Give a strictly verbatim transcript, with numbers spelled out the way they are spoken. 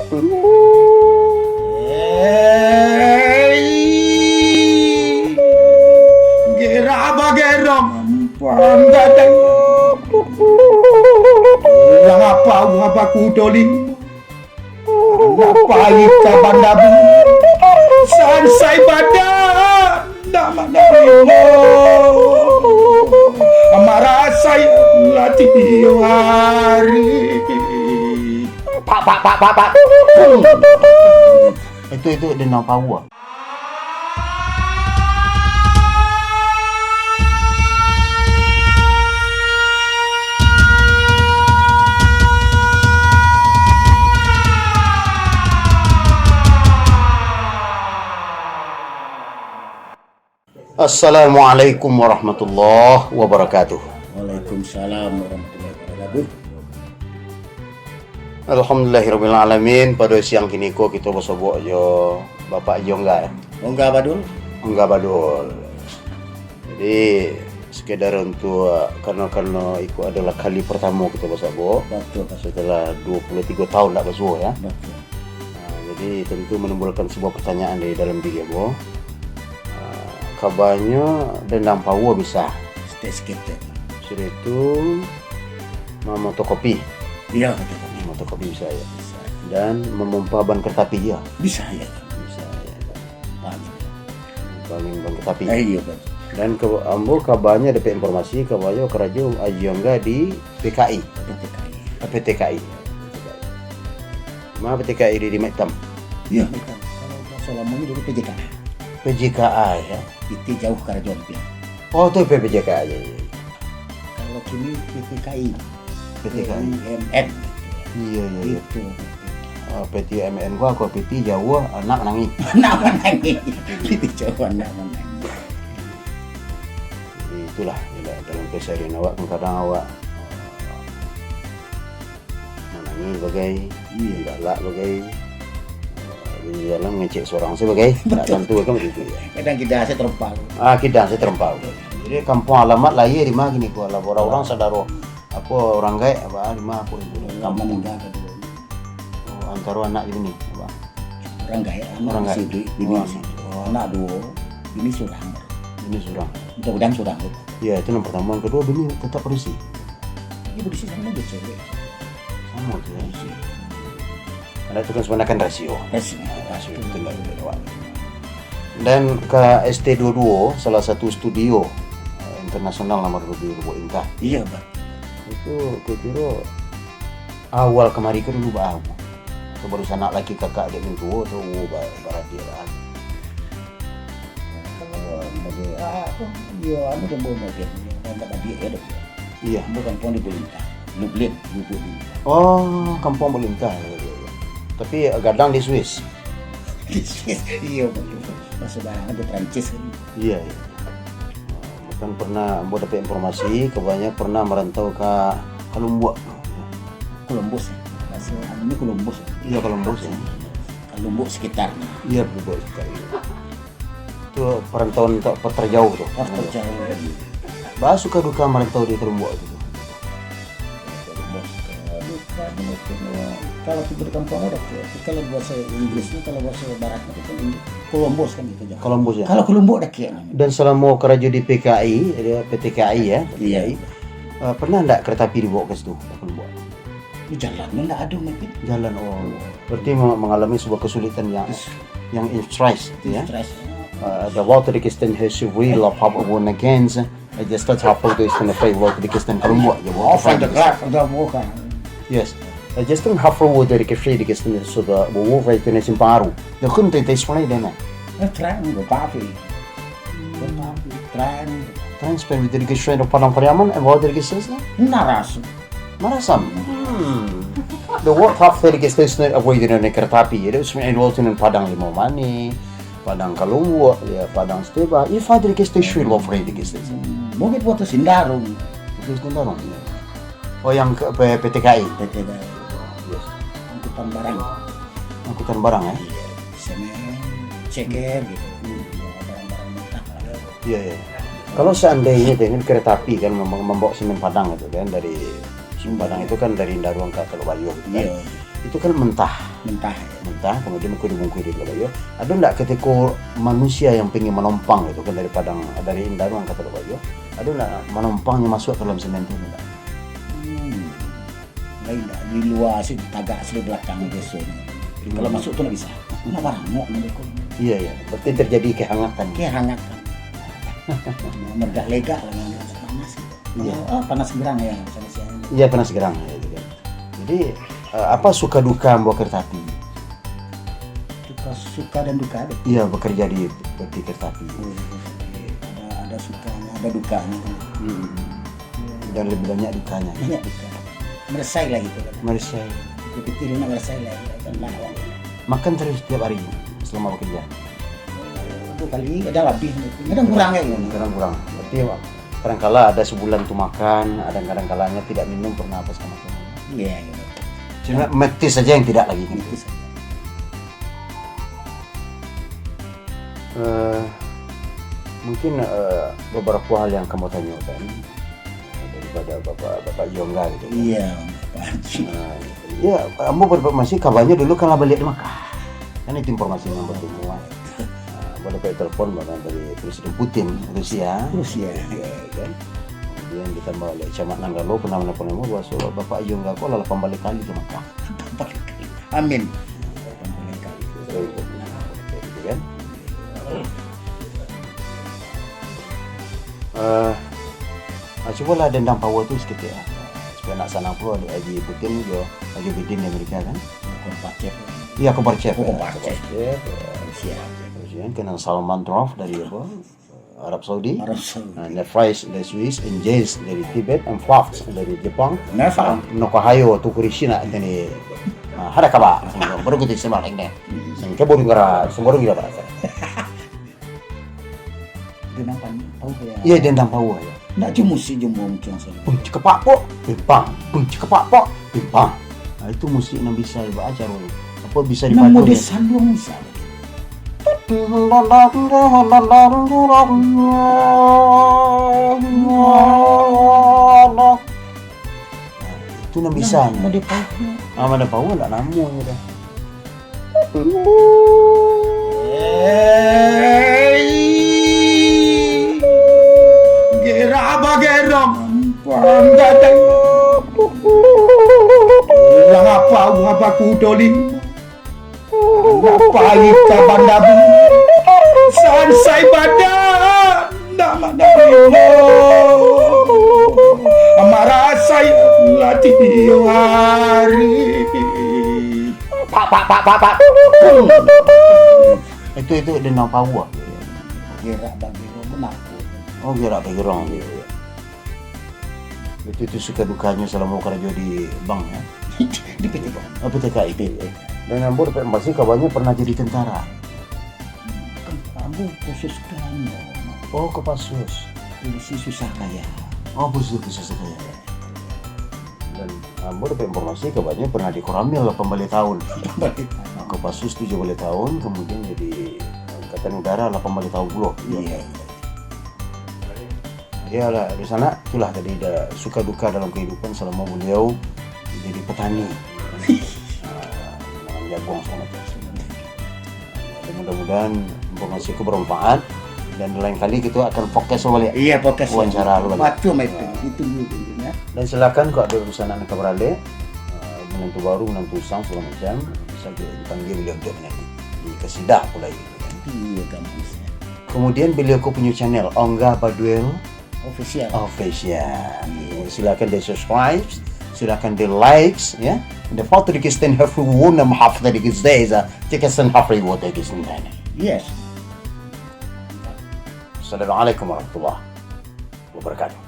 Hei, gerah bagerong, panggadang. Ulang apa, ulang apa ku doling? Anak payi ka bandabu, sansai badan, nak manarimo. Marasai lah tiok hari. Pak, pak, pak, pak, pak. Itu, itu dendang pawu. Assalamualaikum warahmatullahi wabarakatuh. Waalaikumsalam warahmatullahi wabarakatuh. Alhamdulillahirabbilalamin, pado siang kini ko kito basobok jo Bapak Haji Ongga, eh? Ongga Badul. Ongga Badul. Jadi, sekedar untuk, karano-karano iko adalah kali pertamo kito basobok. Batul, Pak. Setelah dua puluh tiga tahun ndak basuo, ya. Batul. Ah, jadi, tentu menimbulkan sebuah pertanyaan dari dalam diri ambo. Ah, kabanyo dendang pawu bisa. Seketek-seketek. Sudah itu, memotokopi. Iya, fotokopi. Memotokopi bisa, ya. Bisa. Dan memompa ban kereta api, ya. Bisa, ya. Bisa, ya. Paham. Ban, ban kereta api. Eh, iya, Bang. Dan ke, ambo kabanyo dapek informasi, kabanyo karajo Haji Ongga di P K I. P T K I. Ah, P T K I. Ma P T K I di, di Maitam? Iya, Maitam. Kalau bahasa lamonyo dulu P J K A. P J K A, ya. Pitih Jauah Karajo Ampia. Oh, tu P J K A, ya, ya. Kalau kini P T K I. P T K I. P U M N. Iya, iya, iya. Itu. Ah, P T U M N gua, kalau P T jauah, anak manangih. Anak manangih. P T jauah, anak manangih. Jadi itulah, itulah, dalam keseharian awak, kadang-kadang awak, ah, manangih bagai, iya, galak bagai. Ah, di dalam ngecek surang se bagai, tak tantu kan begitu, ya. Kadang kida se terempau. Ah, kida se terempau. Jadi, kampung alamat lahia di ma kini ko, alah, urang-urang sadaro. Apo urang gaek, apo, di ma apo itu? Urang maningga ka dulu. Oh, antaro anak jo bini, apo? Urang gaek, anak bisi duit, bini bisi duit. Oh, anak duo, bini surang. Bini surang. Mudah-mudahan surang tu. Iya, itu yang pertama. Yang kedua, bini tetap padusi. Iyo, padusi samo jo cewek. Samo jo, ya. Padusi. Karena itu kan sebenarnya kan rasio. Rasio. Rasio, betul lah, betul lah. Dan ka S T dua duo, salah satu studio, eh, internasional nomor dua di Lubuk Lintah. Iya, Bang. Itu kukiro awal kamari ko dulu baa, Bu? Atau baru sanak laki kakak dek mintuo tu, wo, ba-, baradiak lah. Kalau bagi, ah, aku, yo, anu, dia bawa mobil, dia tak badiak, ya, dok. Iya. Bukan pun di Bulintah. Lublin, Lubuk Lintah. Oh, kampung Bulintah. Iya, iya, iya. Tapi, eh, gadang di Swiss. Di Swiss, iya, Bang. Bahasa barang di Prancis kan. Iya, iya. Bahkan pernah ambo dapat informasi, kabanyo pernah merantau ka Kalumbuak. Columbus, ya. Bahasa anu ni Columbus, ya. Iya, Columbus, ya. Kalumbuak sekitarnya. Iya, Kalumbuak sekitar, iya. Itu perantauan tak terjauh tu. Terjauh. Baa suka duka merantau di Kalumbuak tu. Kalau tibo di kampung ada, kalau bahasa Inggrisnya, kalau bahasa baratnya itu kan Columbus kan itu, Columbus, ya? Kalau Kalumbuak dakek. Dan selama karajo di P K I, dia P T K I, ya, P T K I, iya, eh, pernah ndak kereta api dibawa ke situ, ke Kalumbuak? Di jalan ndak ada, mungkin. Jalan, oh. Berarti me-, mengalami sebuah kesulitan yang, yang in stress, ya? In stress. Uh, the water the Christian has to real of how one against. I just touch half of this and afraid water the Christian Kalumbuak je. Off on the glass, on the walk. Yes. I just don't have water the Christian, the Christian, so the water the Christian paru. Dia kan tak explain dia nak. Eh, terang, tapi. Tapi, terang. Transparent with the Christian of Padang Pariaman and water the Christian. Narasu. Marasam. Hmm. The world half the Christian avoid the kereta api. Jadi, sebenarnya involved in Padang Limau Manih, Padang Kalumbuak, ya, Padang Setebah. If I the Christian should love the Christian. Hmm. Mungkin waktu Sindarung. Waktu Sindarung, ya. Oh, yang ke P-, P T K I. P T K I. Yes. Angkutan barang. Angkutan barang, ya? Iya. Semen, ceker, gitu. Hmm. Barang-barang mentah. Iya, iya. Kalau seandainya dengan kereta api kan mem-, membawa semen Padang itu kan dari semen Padang itu kan dari Ndaruang ke Teluk Bayuh gitu kan. Iya. Itu kan mentah. Mentah, ya. Mentah, kemudian bungkui-bungkui di Lok Bayo. Ado ndak ketika manusia yang pengen manompang itu kan dari Padang, dari Indarung ka Lok Bayo? Ado ndak manompang yang masuk ke dalam semen tu ndak? Hmm. Lain dah, di luar sih, tagak sih di belakang biasanya. Jadi, kalau Hmm. masuk tu ndak bisa. Ndak barangok nang beko. Iya, iya. Berarti terjadi kehangatan. Kehangatan. Meledak-legak lah, nggak panas gitu. Iya. Ah, panas gerang ya, sama siang. Iya, panas gerang ya, gitu kan. Jadi, eh, apa suka duka ambo kereta api? Suka, suka dan duka ada. Iya, bekerja di, di kereta api. Oh, iya, iya. Ada, ada sukanya, ada dukanya. Hmm. Dan lebih banyak dukanya. Banyak duka. Meresai lah gitu kan. Meresai. Dipikir nak meresai lah, kan lah, kan. Makan terus tiap hari selama bekerja? Dua kali, kadang habis. Kadang kurang kan. Kadang kurang. Berarti kadang kala ada sebulan tu makan, ada kadang kalanya tidak minum, pernah apa segala macam. Iya, iya. Cuma metis saja yang tidak lagi kan. Metis saja. Eh, mungkin, eh, beberapa hal yang kamu tanyakan, eh, daripada Bapak, Bapak Yongga gitu kan. Iya, Pak Haji. Eh, iya, ambo ber-, masih kabarnya dulu kan lah baliak di Makkah. Kan itu informasi yang ambo terima. Eh, ambo dapat telepon bahkan dari Presiden Putin, Rusia. Rusia. Iya, kan. Kemudian ditambah oleh Camat Nanggalo pernah menelpon ambo bahwa Bapak Yongga ko lah lapan baleh kali ke Makkah. Lapan baleh kali. Amin. Gitu kan. Eh, ah, cubolah dendam power tu saketek, ah. Supaya nak sanang pulo Haji Putin jo Haji Biden di Amerika kan. Gorbachev. Iya, Gorbachev. Oh, Gorbachev. Gorbachev, ya. Rusia. Rusia, kenal Salman Trump dari apa? Arab Saudi. Arab Saudi. Ah, Nephrys dari Swiss, Injez dari Tibet, and Fafs dari Jepang. Never. Ah, Nokohayo tu Kurishina tadi. Ah, hada kaba. Baru kita sembah lagi ni. Sangka bodoh ngara, sembarang gila barasa. Dendam pan-, power ya. Iya, dendam power ya. Nak cuma musik jumbo muncung saja. Pung cikepak pok, pimpang. Pung cikepak pok, pimpang. Nah, itu musik yang bisa ibarat acara ni. Apa bisa dipadu dia ni? Sanduang bisa. Itu nan bisa. Nah, itu nan bisa. Nah, Mada Power. Ah, Mada Power ndak namo je dah. Hei, gerak bagerong, panggadang. Ulang apa, ulang apa ku doling? Anak paling kabandabu, sansai badan, nak mandari. Amarah saya latih hari. Pak, pak, pak, pak, pak. Itu, itu dendam power. Gerak bagerong benar. Oh, gerak bagerong. Itu, itu suka dukanya selama karajo di bank, ya? Di P T K. Oh, P T K I P. Dan ambo dapat informasi kabarnya pernah jadi tentara. Kan ambo khusus ka anu. Oh, Kopassus. Polisi susah kaya. Oh, polisi susah kaya. Dan ambo dapat informasi kabarnya pernah di Koramil lapan baleh tahun. Lapan baleh tahun. Nah, Kopassus tujuh baleh tahun, kemudian jadi Angkatan Udara lapan baleh tahun pulo. Iya. Iyalah, di sana itulah tadi dah suka duka dalam kehidupan selama beliau jadi petani. Ah, menanam jagung segala macam. Dan mudah-mudahan informasi itu bermanfaat dan lain kali kita akan fokus balik. Iya, fokus wawancara balik. Macam itu, itu dulu ya. Dan silakan kalau ada di sana nak beralih, ah, menantu baru, menantu usang segala macam, bisa dipanggil beliau untuk menyanyi di kasidah pula gitu kan. Iya, gampang. Kemudian beliau ko punya channel, Ongga Baduel Official. Official. Silakan di subscribe, silakan di likes, ya. The fourth Kyrgyzstan have won and half the Kyrgyzstan, Kyrgyzstan have reward Kyrgyzstan. Yes. Assalamualaikum warahmatullahi wabarakatuh.